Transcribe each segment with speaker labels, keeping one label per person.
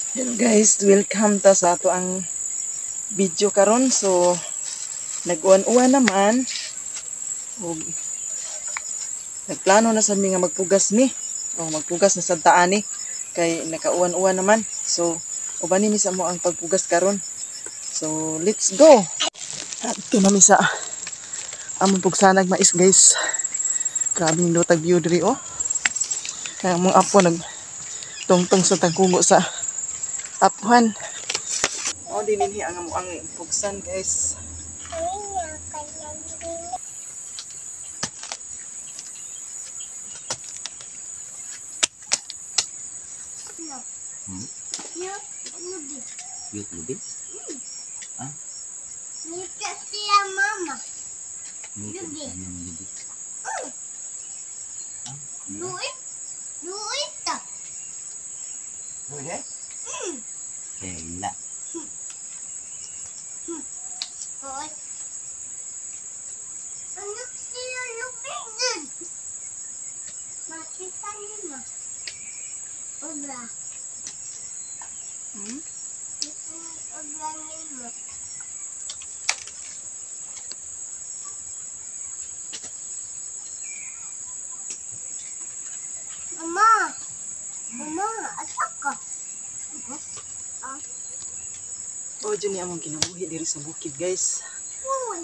Speaker 1: Hello guys, welcome ta sa ato ang video karon. So nag-uwan-uwan naman. Ug nagplano na sad mi nga magpugas mi. O magpugas na sad ta ani kay nakauwan-uwan naman. So uban ni mi sa amo ang pagpugas karon. So let's go. Adto na mi sa among pugsanag mais, guys. Grabe yung lutag view diri oh. Kaya among apo nag tungtong sa tagkugo sa apuhan. Oh, dininhi ang amo ang pugsan, guys.
Speaker 2: Lubi? Ah?
Speaker 3: Ngita siya, mama. Lubi.
Speaker 2: Lubi.
Speaker 3: Luit. Luit ta.
Speaker 2: Lubi? Kela.
Speaker 3: Hoy. Anak siya lubi dun. Makita niyo. Obra.
Speaker 1: Hmm?
Speaker 3: Obra niyo. Mama. Mama, asa ka?
Speaker 1: Oh, dyan ni among kinabuhi diri sa bukid, guys.
Speaker 3: Uy,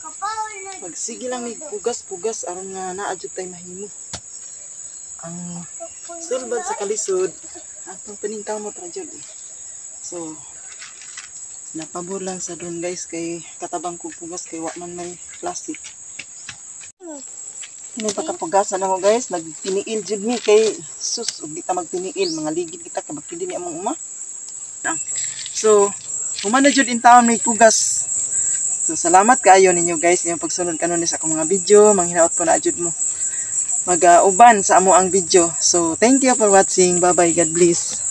Speaker 3: kapal na.
Speaker 1: Magsige lang mig pugas-pugas aron nga naa jud tay mahimo. Ang sulbad sa kalisod atong paningkamot ra jud. So napabor lang sa doon, guys, kay katabang kog pugas kay wa man may plastic. Kini pagkapugasan namo, guys, nagtiniil jud mi kay sus ug di ta magtiniil, mga ligid kita kay magpili ni among uma. Ah. So human na jud in taon may pugas. So salamat kaayo ninyo, guys, inyong pagsunod kanon sa akong mga video, manghinaot ko na jud mo mag-uban sa amo ang video. So thank you for watching. Bye bye. God bless.